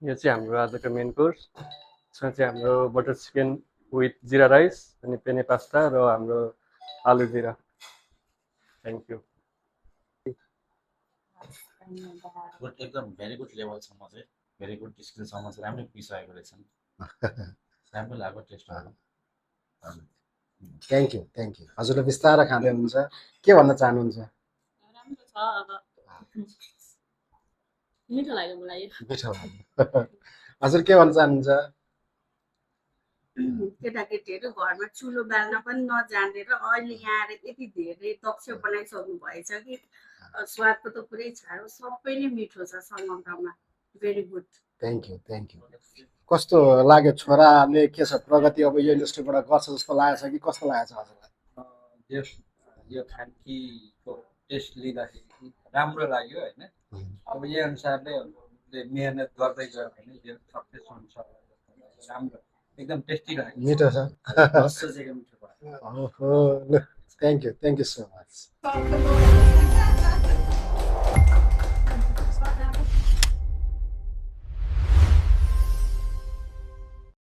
यो चाहिँ हाम्रो आजको मेन कोर्स। यसमा चाहिँ हाम्रो बटर चिकन विथ जिरा राइस अनि पेने पास्ता र हाम्रो आलु जिरा। Thank you. एकदम भेरी गुड लेभलसम्म चाहिँ भेरी गुड स्किलसम्म चाहिँ राम्रै पिसाएको रहेछन्। राम्रो लाग्यो टेस्टहरू। थ्याङ्क यू हजुरले बिस्तारै खाँदै हुनुहुन्छ, के भन्न चाहनुहुन्छ? राम्रो छ अब मिठो लाग्यो मलाई। मिठो हजुर के भन्न चाहनुहुन्छ? केटाकेटीहरू घरमा चुलो बाल्न पनि नजानेर अहिले यहाँ आएर यति धेरै दक्ष बनाइसक्नु भएछ कि स्वादको त पुरै छायो, सबै नै मिठो छ समग्रमा। Very good. थ्याङ्क यू कस्तो लाग्यो छोराले के छ प्रगति अब यो इन्डस्ट्रीबाट गर्छ जस्तो लागेको छ कि कस्तो लागेको छ हजुरलाई? यो खानकीको टेस्ट लिँदाखेरि राम्रो लाग्यो होइन। अब यही अनुसारले मेहनत गर्दै गयो भने यो सक्सेस हुन्छ। राम्रो एकदम टेस्टी लाग्यो। मिठो छ। मिठो भयो। Thank you so much.